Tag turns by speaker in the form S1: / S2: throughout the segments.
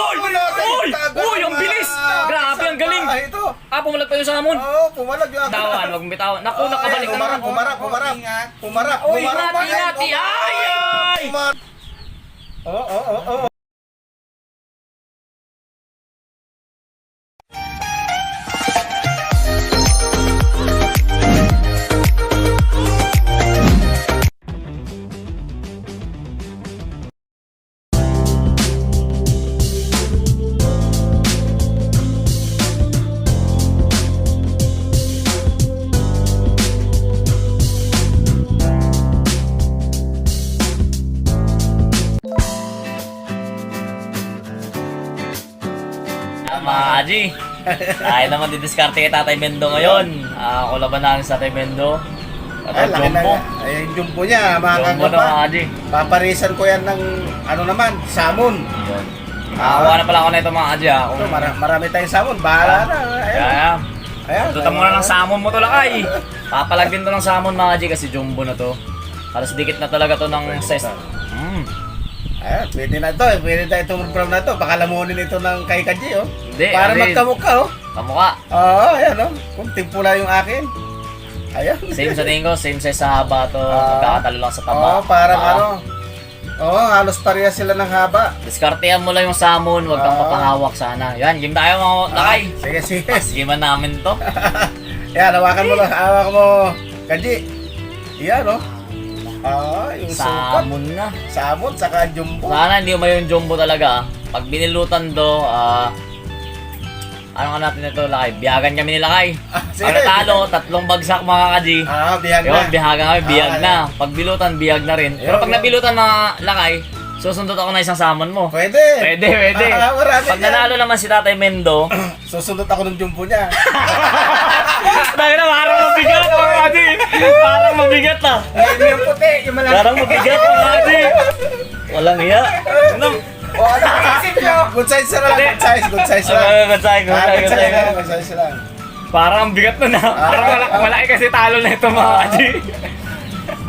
S1: Uy! Ang bilis! Grabe, ang galing!
S2: Ito.
S1: Pumalag pa yung samon.
S2: Oo, pumalag yung
S1: Bitawan, wag mong bitawan. Naku, nakabalik na naman.
S2: Pumarap.
S1: Uy, ingat! Ay!
S2: Oo.
S1: Mga Aji, tayo naman didiskarte kay Tatay Mendo ngayon. Ako laban namin sa Tatay Mendo. At Jumbo.
S2: Ay, yung jumbo niya, mga
S1: Jumbo na mga
S2: kagamba.
S1: Aji.
S2: Paparisan ko yan ng, ano naman, salmon.
S1: Yun. Nakakuha na pala ako na ito mga Aji ha.
S2: Ito, marami tayong salmon. Bahala na.
S1: Kaya,
S2: Ayan.
S1: tutan mo na ng salmon mo to lakay. Papalag din to ng salmon mga Aji kasi Jumbo na to. Halos dikit na talaga to ng size.
S2: Ayan, pwede na ito. Pwede na itong brown na ito. Baka lamunin ito ng kay Kaji, oh.
S1: Hindi,
S2: Para
S1: Aji.
S2: magkamukha, oh.
S1: Kamukha.
S2: Oo, ayan, oh. Kung timpula yung akin. Ayan.
S1: Same sa tingin ko, same size sa haba to. Magkakatalo lang sa taba.
S2: Oo, parang ano. Oo, halos pareha sila ng haba.
S1: Diskartehan mo lang yung salmon, huwag kang papahawak sana. Yan, game tayo mga lakay.
S2: Sige, sige.
S1: Sige man namin to.
S2: Ayan, hawakan mo lang. Hawakan mo, Kaji. Ayan, oh. Yung sukat.
S1: Salmon na.
S2: Salmon, saka jumbo.
S1: Sana hindi mo yung jumbo talaga. Pag binilutan do, ano ka natin ito, lakay? Biyagan kami ni lakay. Pag natalo, 3 bagsak mga kaji.
S2: Bihag na.
S1: Yun, biyagan kami, biyag
S2: Ah,
S1: na. Pag bilutan, biyag na rin. Pero pag
S2: Yun.
S1: nabilutan mga lakay, susundot ako na isang salmon mo.
S2: Pwede.
S1: Pwede.
S2: Marami
S1: Pag nanalo naman si Tatay Mendo,
S2: susunod ako ng jumbo niya.
S1: dahil na parang mabigat mga kaji. Parang mabigat ah.
S2: Ayun yung puti, yung malaki.
S1: Parang mabigat mga kaji. Walang iya. Ano?
S2: O, ano isip nyo? Good size na lang, good size lang.
S1: Good size.
S2: Good size lang.
S1: Parang ang bigat na. Parang malaki kasi talo na ito mga kaji.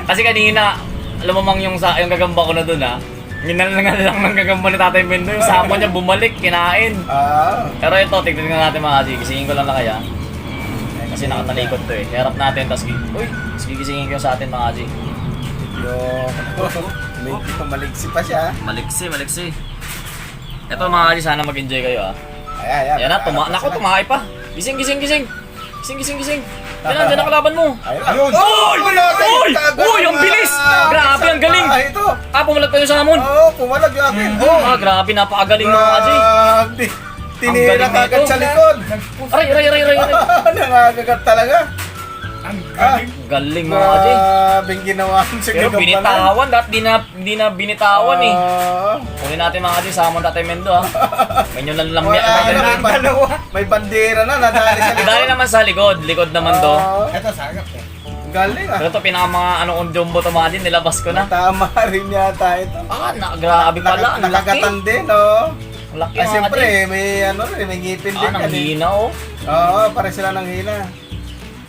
S1: Kasi kanina, lumamang yung gagamba ko na dun ha. Minalangal lang ng gagamba ni Tatay Mendo. Yung samo niya bumalik, kinain. Pero ito, tignan nga natin mga kaji. Gisingin ko lang na kaya. Kasi nakatalikod to eh. Harap natin, tapos gigisingin ko sa atin mga kaji.
S2: Medyo maligsi pa siya.
S1: Maliksi. Ito mga kaji, sana mag-enjoy kayo ha.
S2: Ayan.
S1: Yan na, naku, tumakay pa. Gising. Gising. Diyan na kalaban mo.
S2: Ayun.
S1: Uy, ang bilis! Grabe, ang galing!
S2: Ito.
S1: Pumalag pa yung salmon.
S2: Oo, pumalag yung akin.
S1: Grabe, napakagaling mga kaji.
S2: Tinira
S1: galing
S2: kagad
S1: nito.
S2: sa likod.
S1: Aray.
S2: Nangangagat talaga.
S1: Galing mga kaji.
S2: Grabing ginawa sa
S1: Pero
S2: gagamba
S1: binitawan, dapat di na binitawan eh.
S2: Ah.
S1: Kunin natin mga kaji, samon Tatay Mendo ha. Ganyan lang lamya
S2: Wala
S1: natin.
S2: na, may bandera na nadali sa likod.
S1: Dali naman sa likod naman to.
S2: Ito sagap eh. Galing ah.
S1: Pero to pinaka mga jumbo to mga kaji, nilabas ko na.
S2: Tama rin yata ito.
S1: Grabe pala, ang laki.
S2: Nakagatan din, no?
S1: Ang laki
S2: Ay,
S1: mga
S2: siyempre,
S1: kaji.
S2: may ano rin, may ngipin din.
S1: Nang hina oh.
S2: Oo, pare sila ng hina.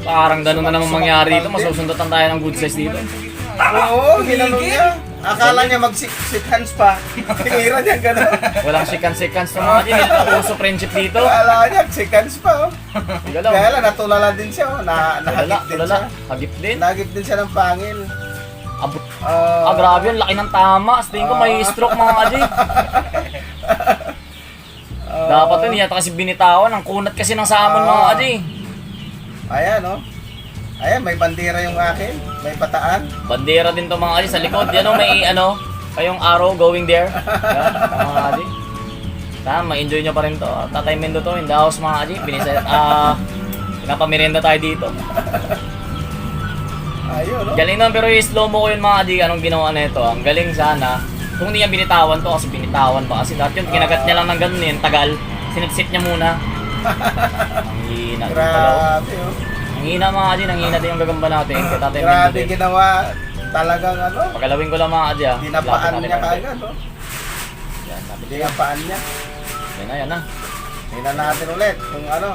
S1: Parang ganun na naman mangyari dito, masusundutan tayo ng good size dito.
S2: Oo, ginano niya. Akala niya mag-sit hands pa. Tinira niya gano'n.
S1: Walang seconds na mga kaji, may puso friendship dito.
S2: Akala niya, sit hands pa. Oh.
S1: Galaw.
S2: Kaya lang, natulala din siya. Oh. Nahagip din siya.
S1: Hagip din.
S2: Nahagip din siya ng pangil.
S1: Abot. Grabe yun, laki ng tama. Sa tingin ko may stroke mga kaji. Dapat yun, yata kasi binitawan. Ang kunat kasi ng salmon mga kaji.
S2: Ayan, oh. Ayan, may bandera yung akin. May pataan.
S1: Bandera din to mga kaji sa likod. Yan o, may kayong arrow going there. Yan, mga kaji. Sana, ma-enjoy nyo pa rin to. Tatay Mendo to, in the house mga kaji. Pinapamerienda tayo dito.
S2: Ayun, oh.
S1: Galing naman, pero yung slow mo ko yun mga kaji, anong ginawa na ito. Ang galing sana. Kung hindi niya binitawan to, kasi binitawan pa. Kasi lahat yun, kinagat niya lang ng ganun yun, tagal. Sinipsip niya muna. Ang hina din pala.
S2: Grabe, oh.
S1: Ang hina mga kaji, ang hina din yung gagamba natin. Kaya Tatay Mendo
S2: Grabe
S1: din.
S2: ginawa. Talagang ano.
S1: Pagalawin ko lang mga kaji ha.
S2: Dinapaan
S1: Lapit
S2: niya
S1: natin
S2: kagad, oh.
S1: Yan, sabi ko.
S2: Dinapaan niya.
S1: Yan na.
S2: Tingnan natin ulit kung ano.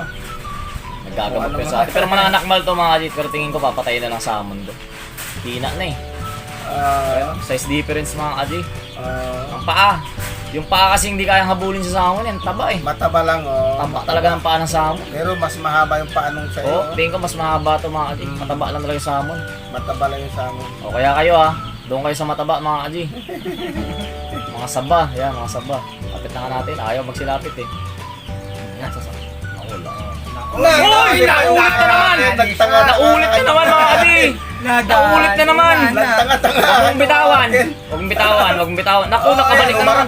S1: Naggagamot ko sa atin. Pero mananakmal to mga kaji. Pero tingin ko papatayin na ng salmon to. Hina na eh. Size difference mga kaji. Ang paa. Yung paa kasi hindi kayang habulin sa salmon yan, taba eh.
S2: Mataba lang, oh.
S1: Taba talaga ng paa ng salmon.
S2: Pero mas mahaba yung paanong sa'yo.
S1: Oh, tingin ko mas mahaba ito mga kaji. Mataba lang talaga yung salmon.
S2: Mataba lang yung salmon.
S1: O kaya kayo doon kayo sa mataba mga kaji. Mga saba, yan mga saba. Lapit na nga natin, ayaw magsilapit eh. Yan, wala. Uy! Naulit na naman! Naulit na naman mga kaji! Naulit na naman!
S2: Nagtanga-tanga.
S1: Huwag mong bitawan! Huwag mong bitawan, huwag mong bitawan. Naku, nakabalik na naman.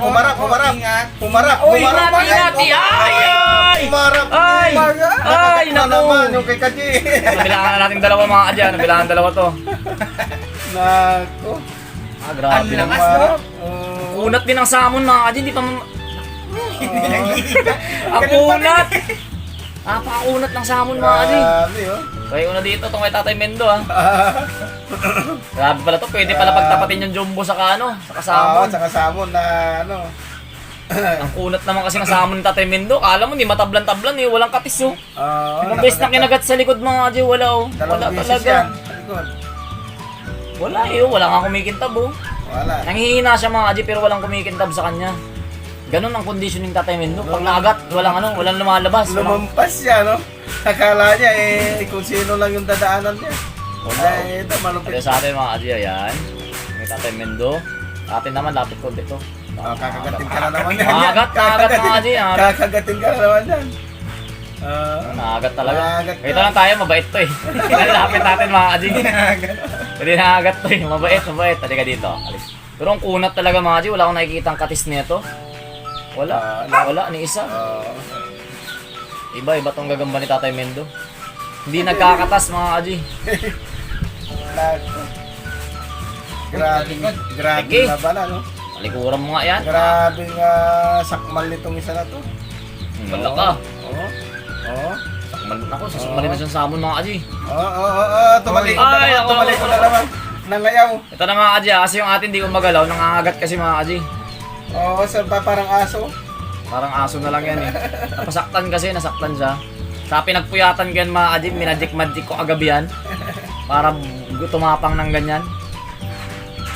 S2: Pumarap.
S1: Uy, ingat! Ay! Ay!
S2: Pumarap.
S1: Ay! Ay!
S2: Ano
S1: Naku!
S2: naman yung kay Kaji?
S1: Nabilangan na natin dalawa mga kaji. Nabilangan dalawa to.
S2: Naku.
S1: Grabe naman.
S2: Pumarap.
S1: Kunat din ang salmon mga kaji. Hindi pa ang kunat! Napakakunat ng salmon mga kaji.
S2: Grabe, oh.
S1: Kaya una dito itong kay Tatay Mendo Grabe pala to. Pwede pala pagtapatin yung jumbo sa
S2: Oo,
S1: salmon.
S2: saka salmon na ano.
S1: Ang kunat naman kasi ng salmon ni Tatay Mendo. Kala mo hindi matablan-tablan eh. Walang katis oh. Ang best na kinagat sa likod mga kaji. Wala oh. Wala talaga. Wala eh oh. Wala nga kumikintab oh.
S2: Wala.
S1: Nanghihina siya mga kaji pero walang kumikintab sa kanya. Ganun ang conditioning Tatay Mendo. Pag naagat, walang lumalabas.
S2: Lumampas siya, no? Akala niya kung sino lang yung dadaanan niya. Ay, ito malupit.
S1: Kaya sa atin mga kaji, ayan. May Tatay Mendo. Sa atin naman, lapit ko dito.
S2: Kakagatin ka na naman yan.
S1: Nakagat mga kaji.
S2: Kakagatin ka na naman yan.
S1: Nakagat talaga.
S2: Nakagat ka.
S1: Ito lang tayo, mabait to eh. Lapit natin mga kaji. Hindi nakagat to eh. Mabait. Halika dito. Alis. Pero ang kunat talaga mga kaji, wala akong nakikita ang katis nito. Wala, ni isa. Iba tong gagamba ni Tatay Mendo. Hindi nagkakatas mga kaji.
S2: Grabe na ba na, no?
S1: Talikuran mo nga yan.
S2: Grabe nga sakmal nitong isa na to.
S1: Wala ka.
S2: Oo.
S1: Ako, sasukmalin na siyang salmon mga kaji.
S2: Tumalik
S1: Ay, ako.
S2: ko na naman. Nangayaw.
S1: Ito na mga kaji kasi yung atin di ko magalaw. Nangangagat kasi mga kaji.
S2: Oo, parang aso.
S1: Parang aso na lang yan eh. Napasaktan kasi, nasaktan siya. Sa pinagpuyatan ganyan mga kaji, minajik-majik ko kagabi yan. Para tumapang ng ganyan.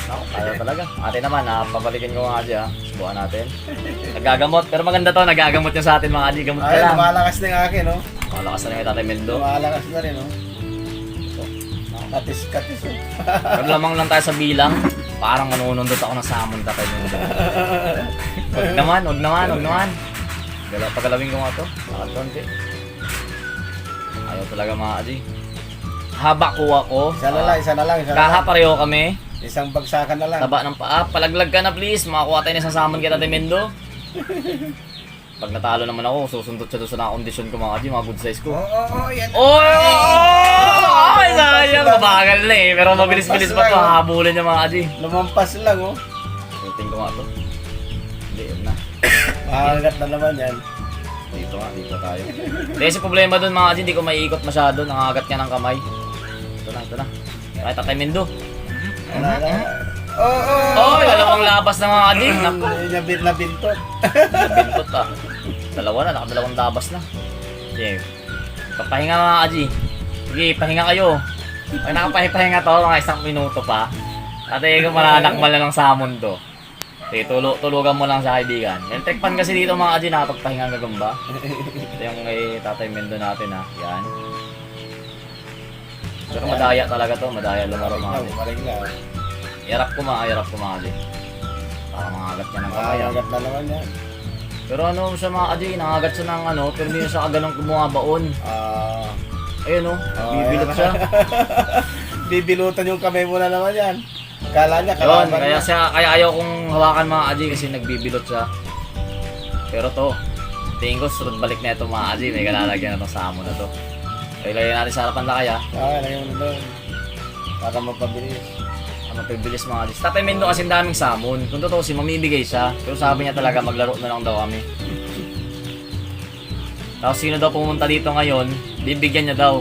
S1: Ako, ayaw talaga. Atin naman, pabalikin ko mga kaji subukan natin. Nagagamot, pero maganda to, nagagamot yung sa atin mga kaji. Gamot ka
S2: Ay,
S1: lang.
S2: lumalakas na yung akin, no?
S1: Malakas na yung Tatay Mendo.
S2: Lumalakas na rin, no? Katis, oh.
S1: Pero lamang lang tayo sa bilang. Parang manunundot ako ng salmon Tatay Mendo. Huwag naman. Pagalawin ko nga to. Nakatonti. Ayaw talaga mga kaji. Haba kuha ko.
S2: Isa na lang.
S1: Kaha pareho kami.
S2: Isang bagsakan na lang.
S1: Taba ng paa. Palaglag ka na please. Makakuha tayo ng isang salmon kay Tatay Mendo. Pag natalo naman ako, susundot siya doon sa nakakondisyon ko mga kaji. Mga good size ko.
S2: Oo, yan.
S1: Ay, sayang. Mabagal na eh. Pero mabilis-bilis pa ito. Hahabulin niya mga kaji.
S2: Lumampas lang, oh.
S1: Tingin ko nga to. Hindi, yun na.
S2: Makagat na naman yan.
S1: Dito tayo. Kasi problema doon mga kaji, hindi ko maiikot masyado. Nangagat niya ng kamay. Ito na. Ay, Tatay Mendo.
S2: Oo.
S1: Dalawang labas na mga kaji. Naku.
S2: Nabintot.
S1: Nabintot nakadalawang labas na. Sige. Papahinga mga kaji. Sige, pahinga kayo. Pag nakapahinga to, mga 1 minuto pa. At kung mananakmal na ng salmon to. Sige, tulugan mo lang sa kaibigan. Yung trekpan kasi dito mga kaji, nakapagpahinga ang gagamba. Ito yung kay Tatay Mendo natin Yan. Pero madaya talaga to, madaya lumaro mga kaji.
S2: Balik na.
S1: Yarap ko mga kaji. Para mangagat niya ng kamay.
S2: Makagat na naman yan.
S1: Pero siya mga kaji, nangagat siya ng pero hindi siya kaganong bumabaon. Ayun bibilot siya.
S2: Bibilutan yung kamay mo na naman yan. Kala niya,
S1: Yun,
S2: kalaban
S1: kaya
S2: niya.
S1: ayaw kong hawakan mga kaji kasi nagbibilot siya. Pero to, tingin ko sunod balik na ito mga kaji, may kalalagyan na itong salmon na to. So ilagay natin sa harapan lakay
S2: Lagyan mo doon. Para mapabilis.
S1: Mapibilis mga kaji. Tatay Mendo kasi daming salmon. Kung totoo mamibigay siya. Pero sabi niya talaga maglaro na lang daw kami. Tapos sino daw pumunta dito ngayon, bibigyan niya daw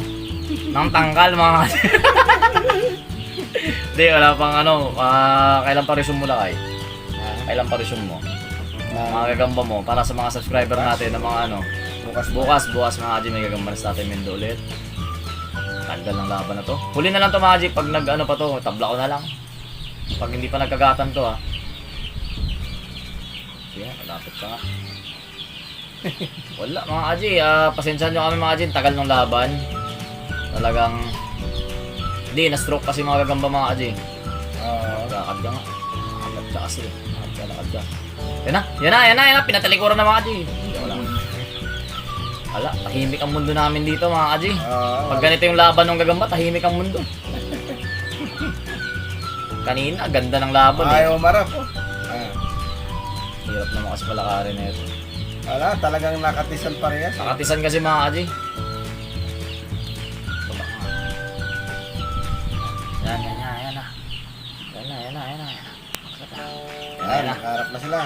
S1: ng tangkal mga kaji. Hindi, wala pang kailan pa resume mo lakay? Kailan pa resume mo? Mga gagamba mo para sa mga subscriber natin ng mga bukas mga kaji may gagamba na sa Tatay Mendo ulit. Tagal ng laban na to. Huli na lang to mga kaji pag pa to, tabla ko na lang. Pag hindi pa nagkagatan to Sige, malapit ka nga. Wala mga Aji, pasensyahan nyo kami mga Aji, tagal ng laban. Talagang hindi, na-stroke kasi mga gagamba mga Aji. Lakad ka nga. Lakad ka kasi. Lakad ka. Yan na, pinatalikuran na mga Aji. Wala, tahimik ang mundo namin dito mga Aji. Pag ganito yung laban ng gagamba, tahimik ang mundo. Kanina, ganda ng laban eh.
S2: Ayaw marap oh.
S1: Hirap naman kasi palakarin na ito.
S2: Wala, talagang nakatisan parehas.
S1: Nakatisan kasi mga Aji. Yan na. Yan na.
S2: Nakaharap na sila.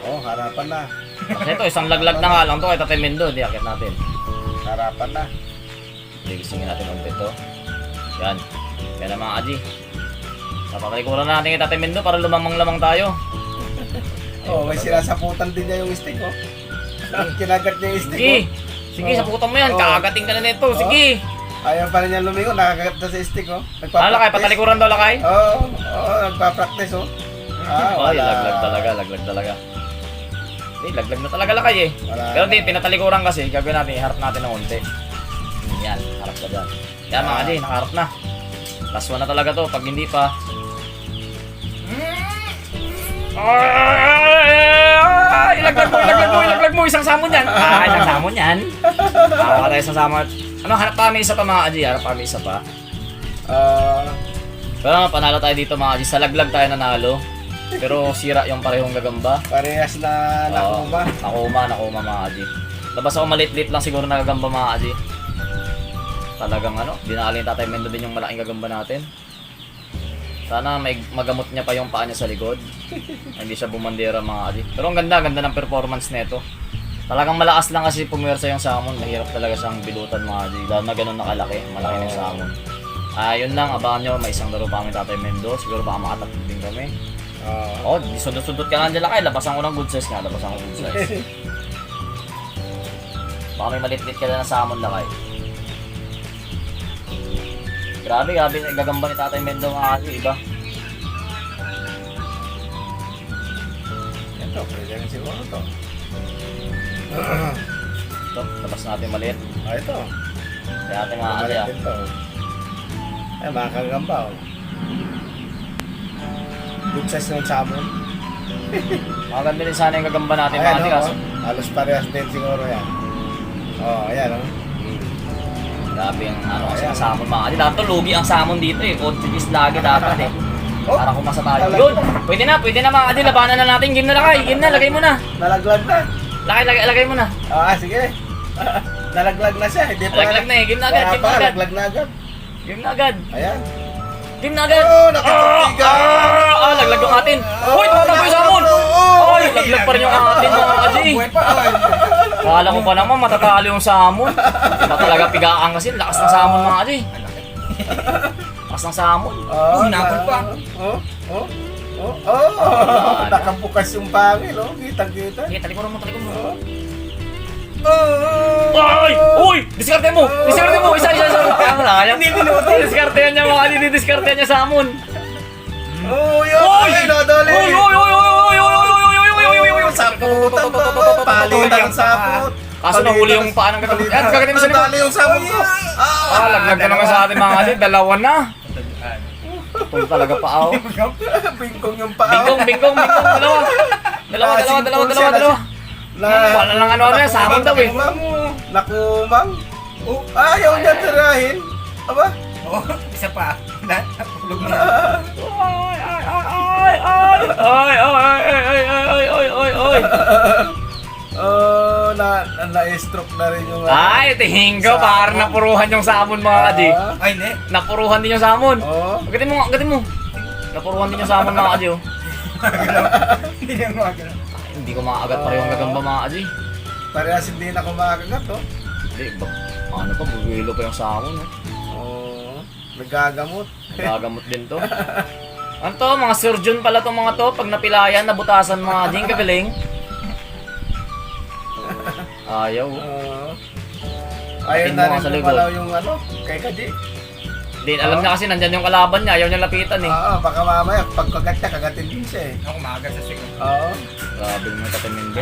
S2: Oh, harapan na.
S1: Kasi ito, isang laglag na nga lang ito. Ito tayo Mendo, di akit natin.
S2: Harapan na.
S1: Ligisingin natin ulit ito. Yan. Yan na mga Aji. Napakalikuran na natin kay Tatay Mendo para lumamang-lamang tayo.
S2: Oh, may sinasaputan din niya yung stick oh. Kinagat niya yung stick
S1: Sige.
S2: oh.
S1: Sige, saputan mo yan. Kakagating ka na nito. Sige.
S2: Ayaw pa rin niya lumingon, nakakagat na sa stick oh.
S1: Lakay, patalikuran daw Lakay.
S2: Oo, nagpa-practice oh.
S1: Ay, laglag talaga. Hindi, laglag na talaga Lakay eh. Pero hindi, pinatalikuran kasi. Gagawin natin, iharap natin ng unti. Yan, harap ka dyan. Yan mga Aji, nakaharap na. Last one na talaga to, pag hindi pa. Ilaglag mo, isang samon yan. Isang samon yan. Tayo isang samon. Ano, hanap pa kami isa pa mga Aji, hanap pa kami isa pa. Pero panalo tayo dito mga Aji, sa laglag tayo nanalo. Pero sira yung parehong gagamba.
S2: Parehas na nakuma.
S1: Nakuma mga Aji. Labas ako malit-lit lang siguro na gagamba mga Aji. Talagang ano, dinaalin Tatay Mendo din yung malaking gagamba natin. Sana may magamot niya pa yung paa niya sa likod. Hindi siya bumandera mga Aji. Pero ang ganda ng performance nito. Talagang malakas lang kasi pumirsa yung salmon. Mahirap talaga siyang bilutan mga Aji. Lalo na ganun nakalaki, malaki yung salmon. Yun lang, abangan nyo, may isang laro pa kami Tatay Mendo. Siguro baka makatakot din kami. Sundot-sundot ka lang dyan Lakay. Labasan ko ng good size nga, labasan ko good size. Baka may malit-lit ka na ng salmon Lakay. Grabe, gagamba ni Tatay Mendo mga Aji, iba.
S2: Ito, pwede rin siguro ito.
S1: Ito, labas natin maliit.
S2: Ito.
S1: Kaya natin mga Aji ah.
S2: Ito. Ay, mga kagamba oh. Good size ng salmon.
S1: Maganda din sana yung gagamba natin mga Aji kaso.
S2: Halos parehas din siguro yan. Ayan oh.
S1: Grabe yung kasi ang salmon mga Aji. Dapat to lugi ang salmon dito eh. Odd lagi dapat eh. Para kumasa tayo. Yun! Pwede na mga Aji. Labanan na natin. Game na Lakay. Game na. Lagay mo na.
S2: Nalaglag na.
S1: Lagay mo na.
S2: Sige. Nalaglag na siya. Hindi pa.
S1: Nalaglag na eh. Game na agad.
S2: Nalaglag na agad.
S1: Game na agad.
S2: Ayan.
S1: Game na agad.
S2: Nakapagtiga.
S1: Laglag yung atin. Uy! Tumatakbo yung salmon! Uy! Laglag pa rin yung atin mga Aji. Kala ko pa naman matatalo yung salmon. Iba talaga pigaan kasi. Lakas ng salmon mga Aji. Lakas ng salmon.
S2: Hinapon pa. Nakabukas yung pangil oh. Kitang-kita.
S1: Sige, talikuran mo. Ay! Uy! Diskarte mo! Isa! Kaya mo na, hindi minuto. Diskartehan niya mga Aji. Diskartehan niya salmon.
S2: Uy! Nadali! Saputan ba? Palitan ang saput.
S1: Kaso nahuli yung paa ng gagawin. Gagawin mo sa likod.
S2: Nadali yung saput ko.
S1: Laglag ka naman sa atin mga Aji. Dalawa na. Ito talaga pa ako.
S2: Bingkong yung paa.
S1: Bingkong. Dalawa. Wala lang ano yan. Samon daw eh.
S2: Nakumang. Ayaw niya tirahin. Aba?
S3: Isa pa. Napulog na.
S1: Ay.
S2: Na-stroke na rin yung...
S1: Ay, tingin ko. Parang napuruhan yung salmon mga Aji.
S3: Ay, hindi.
S1: Napuruhan din yung salmon.
S2: Agatin
S1: mo. Napuruhan din yung salmon mga Aji.
S3: Hindi na gumagano.
S1: Hindi ko makaagat pa yung gagamba mga Aji.
S2: Parehas hindi na kumakagat, oh.
S1: Hindi, ano pa, buwilo pa yung salmon.
S2: Nagagamot.
S1: Gagamot din to. Ano to, mga surgeon pala tong mga to. Pag napilayan, nabutasan mga Aji. Kagaling. Ayaw.
S2: Ayaw
S1: Atin
S2: na
S1: mo
S2: rin
S1: sa likod.
S2: pumalaw yung ano, kay Kaji.
S1: Hindi, alam niya kasi nandyan yung kalaban niya, ayaw niya lapitan eh.
S2: Oo, baka mamaya, pag kagat niya, kagatin din siya eh.
S3: Ako maaga sa sigaw.
S2: Oo.
S1: Grabe mga Tatemindo.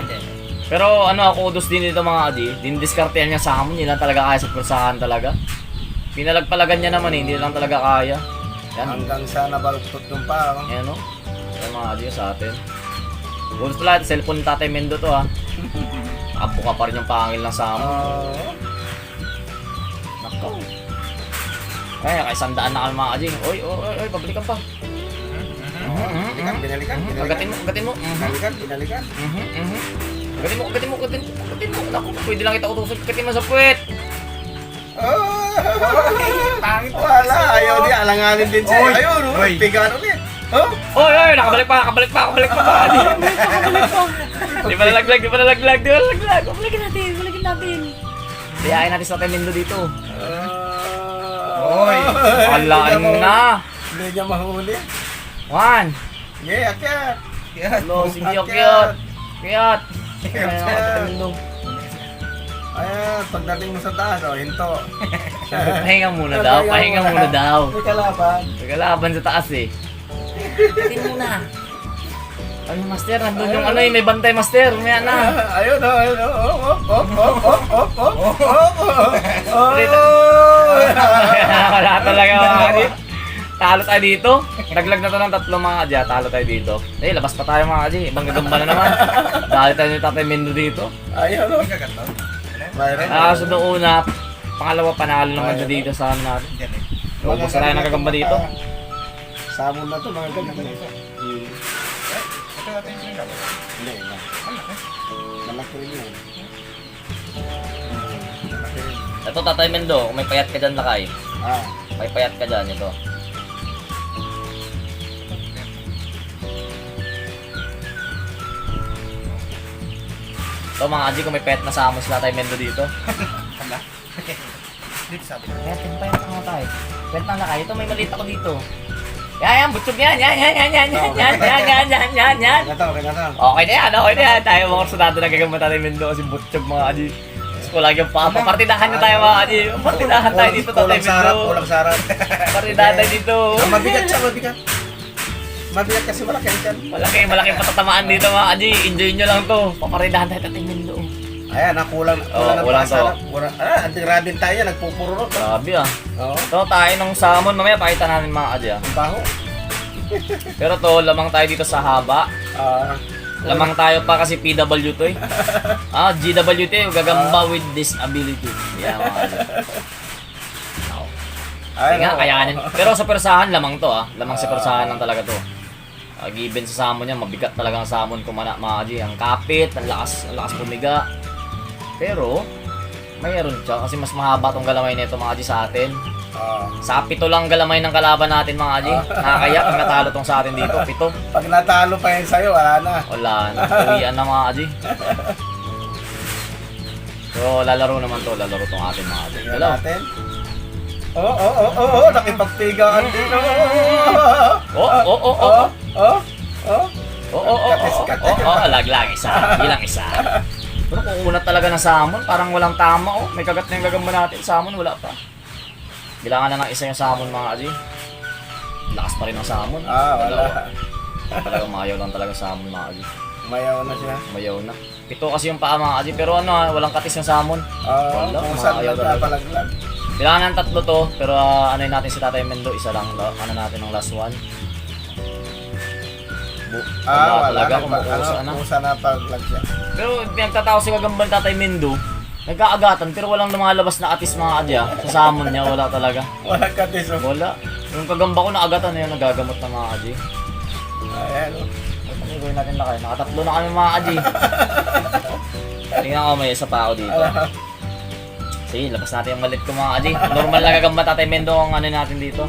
S1: Pero ano ako, kudos din dito mga adi, dinidiskartehan niya sa hamon, hindi lang talaga kaya sa pursahan talaga. Pinalagpalagan niya naman eh, hindi lang talaga kaya. Yan,
S2: Hanggang sa nabaluktot yung pa.
S1: yan o. Yan mga adi sa atin. Kudos pala, cellphone ni Tatay Mendo to ha. Nakabuka pa rin yung pangil ng sa hamon.
S2: Oo.
S1: Nakaw. Kaya, kaisandaan na kami mga adi. Oy, pabalikan pa.
S2: Binalikan.
S1: Agatin mo.
S2: Binalikan.
S1: Agatin mo. Naku, pwede lang kita utusan. Agatin mo sa puwet.
S3: Pangit.
S2: Wala, ayaw di, alanganin din siya.
S3: Oy.
S2: Ayun,
S3: Oy.
S2: pigaan ulit. Oh?
S1: Oy, nakabalik pa. Nakabalik pa. Di pa nalaglag. Balikin natin. Diyain natin sa Tatemindo dito.
S2: Oy.
S1: Alaan na.
S2: Hindi niya mahuli.
S1: 1.
S2: Yeah, akyat.
S1: Hello, sige, okyot. Kiyat. Tatemindo.
S2: Ayan, pagdating mo sa taas, hinto.
S1: Pahinga muna daw.
S2: May kalaban.
S1: Nagkalaban sa taas eh. Atin muna. Ano, master? Nandun yung ano eh, may bantay, master. Umaya na.
S2: Ayun.
S1: Wala talaga mga adi. Talo tayo dito. Naglag na to ng 3 mga adya. Talo tayo dito. Eh, labas pa tayo mga adi. Ibang gagamba na naman. Dahil tayo ni Tatay Mendo dito.
S2: Ayun.
S3: May kagat to.
S2: Mayroon.
S1: So noong una, pangalawa panalo naman siya dito sa amin natin.
S3: Yan eh.
S1: Ubus na tayo ng gagamba dito.
S2: Samon na to, mga ganyan.
S3: Ito natin yung sigaw.
S2: Hindi, malaki rin yun. Malaki rin.
S1: Ito Tatay Mendo, kung may payat ka dyan lakay.
S2: Ah,
S1: May payat ka dyan, ito. Ito mga adji, kung may payat na sa amos na Tatay Mendo dito.
S3: Hala. Dito sabi.
S1: Payat na tayo. Payat na lakay. Ito may maliit ako dito. Yan, butog yan. Yan.
S2: ganito.
S1: Okay na yan. Tayo mga kursunado na gagamba Tatay Mendo kasi butog mga adji. Gusto ko lagi yung papartidahan nyo tayo mga adji. Partidahan tayo dito Tatay Mendo.
S2: Kulang sarap.
S1: Partidahan tayo dito.
S2: Mabigat siya, mabigat. Mabigat kasi malaki yan.
S1: Malaki patatamaan dito mga adji. Enjoy nyo lang to. Paparidahan tayo Tatay Mendo.
S2: Ayan, kulang
S1: Oo,
S2: ng
S1: kulang to.
S2: sarap. Anting rabin tayo, nagpupurot.
S1: Grabe ah.
S2: Oo,
S1: Ito tayo ng salmon. Mamaya pakita namin mga adji ah.
S2: ang baho.
S1: Pero to, lamang tayo dito sa haba. Lamang tayo pa kasi PW to eh. GWT, gagamba with disability. Yan mga adji. Sige nga, kayanin. Pero sa persahan, lamang to ah. Lamang sa persahan lang talaga to. Given sa salmon niya, mabigat talaga ang salmon kung mga adji. Ang kapit, ang lakas pumiga. Pero, mayroon siya kasi mas mahaba tong galamay nito mga adji sa atin. Sa 7 lang galamay ng kalaban natin mga adji. Nakakaya kung natalo tong sa atin dito, 7.
S2: Pag natalo pa yun sa'yo, wala na.
S1: Wala na, uwian na mga adji. So, lalaro naman to, lalaro tong atin mga adji.
S2: Tingnan
S1: Hello.
S2: natin. Oo, nakipagpigaan din.
S1: Laglag isa, bilang isa. Pero kung unat talaga ng salmon, parang walang tama oh. May kagat na yung gagamba natin, salmon wala pa. Bilangan na ng isa yung salmon mga adji. Lakas pa rin ng salmon.
S2: Wala.
S1: Talagang mayaw lang talaga salmon mga adji.
S2: Mayaw na siya.
S1: Mayaw na. 7 kasi yung paa mga adji, pero ano walang katis yung salmon. Wala,
S2: Kung saan
S1: maayaw
S2: lang
S1: talaga.
S2: napalaglag.
S1: Bilangan ng 3 to, pero ano natin si Tatay Mendo, isa lang, ano natin ng last one. Wala talaga, kumukusa na.
S2: Kumukusa na paglag siya.
S1: Pero pinagtatao si Kagambal Tatay Mendo, nagkaagatan, pero walang lumalabas na atis mga adya. Sa salmon niya, wala talaga.
S2: Wala katis.
S1: Wala. Yung kagamba ko naagatan na yun, nagagamot na mga adya.
S2: Ayan.
S1: Ano gawin natin lakay? Nakatatlo na kami mga adya. Tingnan ko, may isa pa ako dito. Sige, labas natin yung malit ko mga adji. Normal na gagamba Tatay Mendo ang ano natin dito.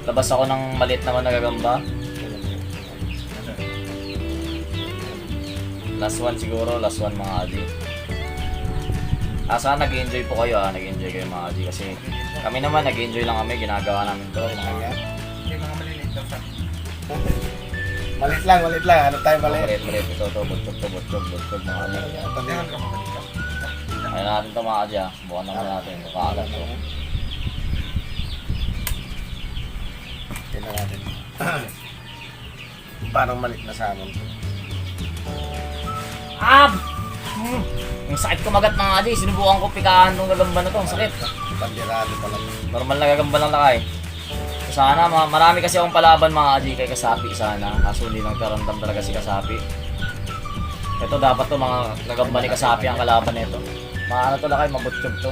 S1: Labas ako ng malit naman na gagamba. Last one siguro, last one mga adji. Sana nag-enjoy po kayo nag-enjoy kayo mga adji kasi kami naman nag-enjoy lang kami, ginagawa namin to.
S3: Yung mga maliliit daw sa.
S2: Malit lang. Ano tayo malit?
S1: Malit, ito, butog mga adji.
S3: Tingnan ka mga dito.
S1: Ayun natin to mga adji Bukan naman natin, kakalat to.
S2: Tingnan natin. Parang malik na salmon.
S1: Ang sakit kumagat mga Adi. Sinubukan ko pikahan ng gagamba na to. Ang sakit.
S2: Pandirado pa lang.
S1: Normal na gagamba lang lakay. Sana, marami kasi akong palaban mga Adi kay Kasapi sana. Kaso hindi nagkaramdam talaga si Kasapi. Ito dapat to mga gagamba ni Kasapi ang kalaban nito. Maano to lakay, mabutsyog to.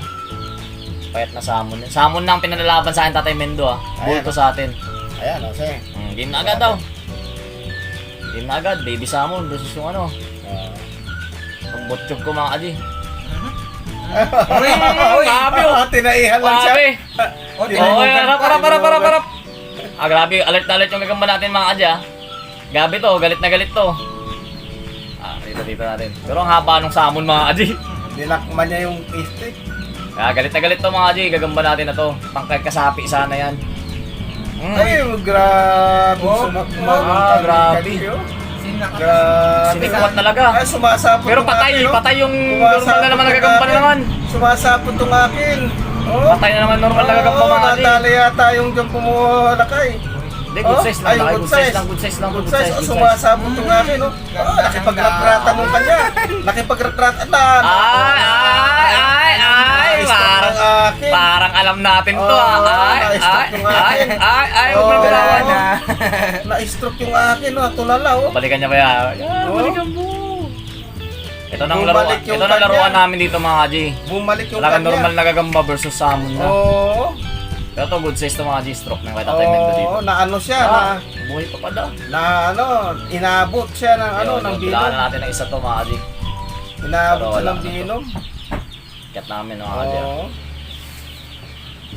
S1: Payat na salmon. Salmon na ang pinalalaban sa akin Tatay Mendo Bulto sa atin.
S2: Ayan, o, sige.
S1: Game na agad daw. Game na agad, baby salmon versus yung ano. Ang butsyog ko mga Adi. Grabe
S2: Tinaihan lang siya.
S1: Grabe.
S3: O,
S1: Harap. Grabe, alert na alert yung gagamba natin mga Adi Gabi to, galit na galit to. Dito natin. Pero ang haba nung salmon mga Adi.
S2: Nilakman niya yung stick.
S1: Galit na galit to mga Adi, gagamba natin na to. Pangkay Kasapi sana yan.
S2: Ay, grabe.
S1: Grabe.
S2: Grabe.
S1: Sinikumat talaga.
S2: Ay, sumasapot
S1: Pero
S2: yung
S1: patay,
S2: akin, no?
S1: patay yung normal na naman nagagamba na naman.
S2: Sumasapot yung akin. Oh.
S1: Patay na naman normal nagagamba mga Adi.
S2: Natali yata yung dyan pumulakay.
S1: Hindi, good size lang. Good size lang.
S2: Good size. Oh, sumasapot yung akin, no? Nakipagretratan mo kanya. Nakipagretratan na.
S1: Parang
S2: akin.
S1: parang alam natin to
S2: na-stroke yung akin.
S1: Huwag mo bitawan.
S2: Na-stroke yung akin, no? Tulala, oh.
S1: Balikan niya ba yan? Balikan mo. Ito nang laruan.
S2: Bumalik yung
S1: Ito nang laruan
S2: kanya.
S1: namin dito mga G.
S2: Bumalik yung
S1: Talagang
S2: kanya.
S1: normal na gagamba versus salmon na.
S2: Oo.
S1: Pero to good size to mga G. Stroke ng kay Tatay Mendo dito.
S2: Oo, na ano siya,
S1: Buhay pa pala.
S2: na ano, inabot siya ng ano, ng
S1: Bilaan
S2: binom.
S1: na natin ng isa to mga G.
S2: Inabot
S1: Pero
S2: siya
S1: wala
S2: ng
S1: na to.
S2: binom.
S1: Kat namin mga G.
S2: Oo.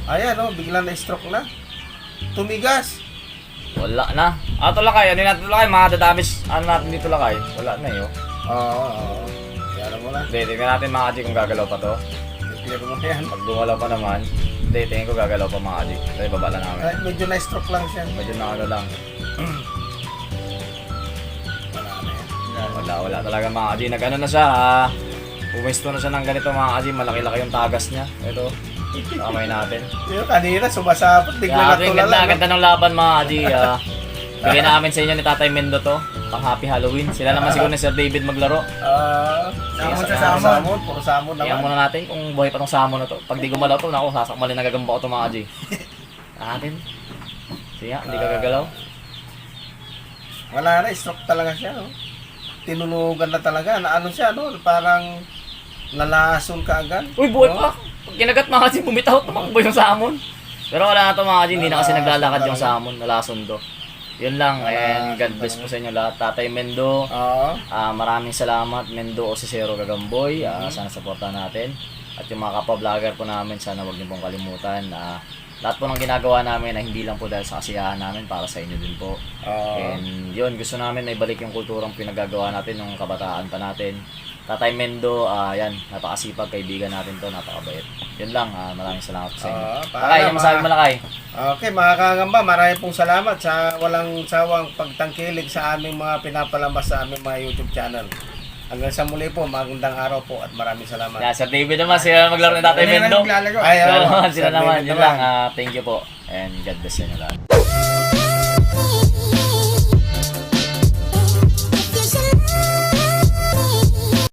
S2: Ayan, oh, biglang na-stroke na. Tumigas.
S1: Wala na. Ito lakay. Ano natin lakay? Mga damage. Ano natin dito lakay? Wala na yun.
S2: Oo. Kaya mo na.
S1: Hindi, tingnan natin mga G kung gagalaw pa to.
S2: Clear mo na yan.
S1: Pag gumalaw pa naman, hindi, tingin ko gagalaw pa mga G. Kaya babala namin.
S2: Ay, medyo na-stroke lang siya.
S1: Medyo na ano lang.
S2: Wala na yan.
S1: Wala talaga mga G. Nag-ano na siya Pumesto na siya ng ganito mga G. Malaki-laki yung tagas niya. Ito. Kamay natin.
S2: Yung kanina, sumasapot. Bigla
S1: Grabe,
S2: natulala.
S1: ganda ng laban mga G. Bigyan namin sa inyo ni Tatay Mendo to. Pang Happy Halloween. Sila naman siguro ni Sir David maglaro.
S3: Samon
S1: Sige,
S3: sa samon.
S2: Puro samon
S1: Tingnan
S2: naman.
S1: muna natin kung buhay pa tong salmon na to. Pag di gumalaw to, naku, sasakmalin na gagamba ko to mga G. Natin. Sige nga, hindi ka gagalaw.
S2: Wala na, stroke talaga siya. No? Tinulugan na talaga. Na ano siya, no? Parang nalason ka agad.
S1: Uy, buhay
S2: No?
S1: pa! Pag kinagat mga G, bumitaw, tumakbo yung salmon. Pero wala na to mga G, hindi na kasi naglalakad yung salmon, nalason to. Yun lang, and God bless po sa inyo lahat. Tatay Mendo,
S2: Oo.
S1: maraming salamat. Mendo o si Zero Gagamboy, sana supportan natin. At yung mga kapwa-vlogger po namin, sana huwag niyo pong kalimutan. Lahat po ng ginagawa namin ay hindi lang po dahil sa kasiyahan namin, para sa inyo din po.
S2: Oo.
S1: And yun, gusto namin na ibalik yung kulturang pinagagawa natin nung kabataan pa natin. Tatay Mendo, yan, napakasipag kaibigan natin to, napakabait. Yun lang, maraming salamat po sa inyo. Lakay, yung masabi mo Lakay?
S2: Okay, mga kagamba, maraming pong salamat sa walang sawang pagtangkilik sa aming mga pinapalabas sa aming mga YouTube channel. Hanggang sa muli po, magandang araw po at maraming salamat.
S1: Yeah, Sir David naman, sila maglaro ng Tatay Mendo.
S2: Ay,
S1: Sila
S2: oo,
S1: naman, sila
S2: Sir
S1: naman.
S2: David
S1: Yun lang, thank you po. And God bless you lahat.